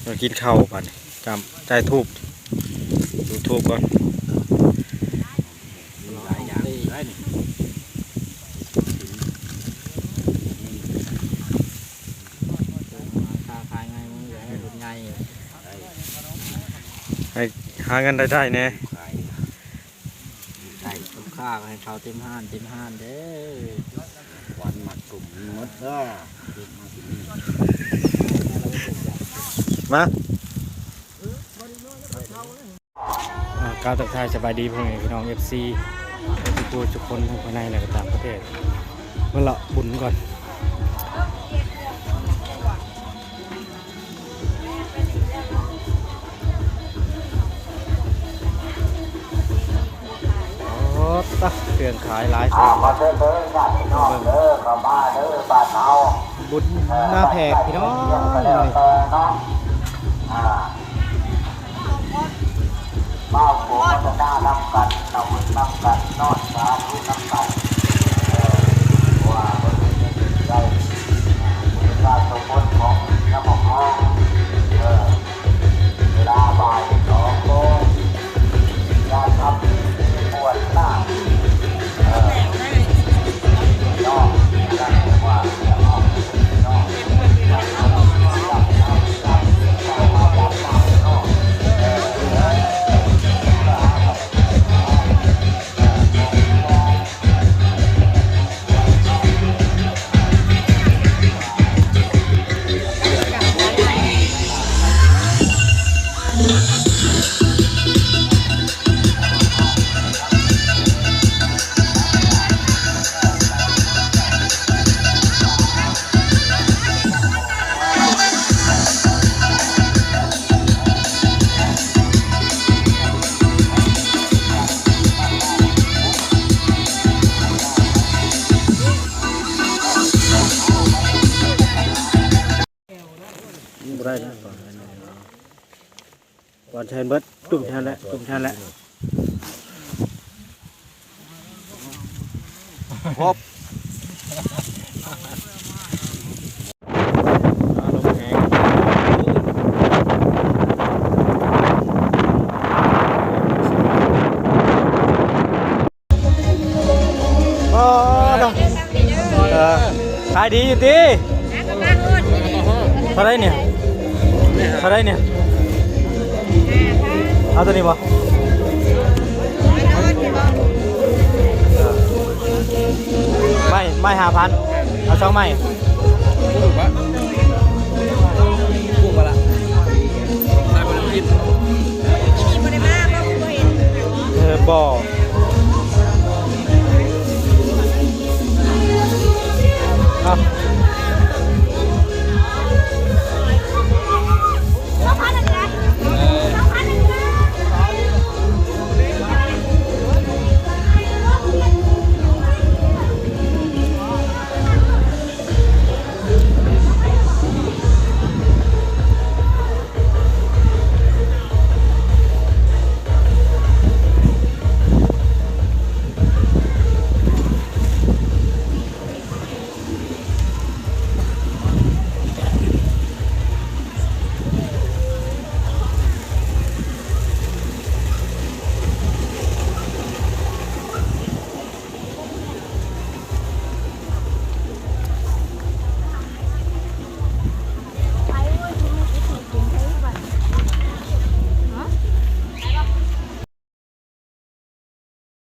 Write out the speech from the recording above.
ມາກິນເຂົ້າບາດນີ້ ຕາມໃຈທູບ ຈູທູບກ່ອນ. ຫຼາຍຢ່າງໄດ້ນີ້ ຄ້າຂາຍງ່າຍມື ຢາກໃຫ້ເພິ່ນໃຫຍ່ ໃຫ້ຫາເງິນໄດ້ໆແດ່. ໄດ້ ລູກຄ້າກໍໃຫ້ເຂົ້າເຕັມຮ້ານເຕັມຮ້ານເດີ ຄວັນມັດສຸມມີໝົດເດີ ມາ ອ່າ ກ່າວທັກທາຍສະບາຍດີພໍ່ແມ່ພີ່ນ້ອງ ເອັຟຊີ ທຸກຜູ້ທຸກຄົນ ທັງພາຍໃນ ແລະ ກໍຕ່າງປະເທດ ມາເລາະບຸນກ່ອນ. ໂອ້ ຕະ ເຄື່ອງຂາຍຫຼາຍ ອ່າ ເທື່ອ ມາເດີ ເດີ ຍາດພີ່ນ້ອງເດີ ເຂົ້າມາເດີ ບ້ານເຮົາ ບຸນໜ້າແພກພີ່ນ້ອງ ເອີ ເນາະ ອ່າ ມາໂຄໂມທະນານຳກັນ ນຳບຸນນຳກັນ ເນາະ ສາທຸນຳກັນ ເອີ ວ່າເພິ່ນໄດ້ ອ່າ ບຸນສາສົມບົດຂອງຍາມຂອງເຮົາ ເອີ ເວລາບ່າຍສອງໂມງ ການທຳທີ່ບວດໜ້າ ເອີ ເນາະ ເອີ ເນາະ ບໍ່ໄດ້ນະ ກ່ອນໃສ່ເບິດ ຈຸ່ມແທນແຫຼະ ຈຸ່ມແທນແຫຼະ ຄົບ. ອໍ ເອີ ຂາຍດີຢູ່ຕິ? ເທົ່າໃດນີ້? ເທົ່າໃດນີ້? ເອົາຕົວນີ້ບໍ່? ເອີ ໄມ້ ໄມ້ຫ້າພັນ ເອົາສອງໄມ້. ເອີ ບໍ່.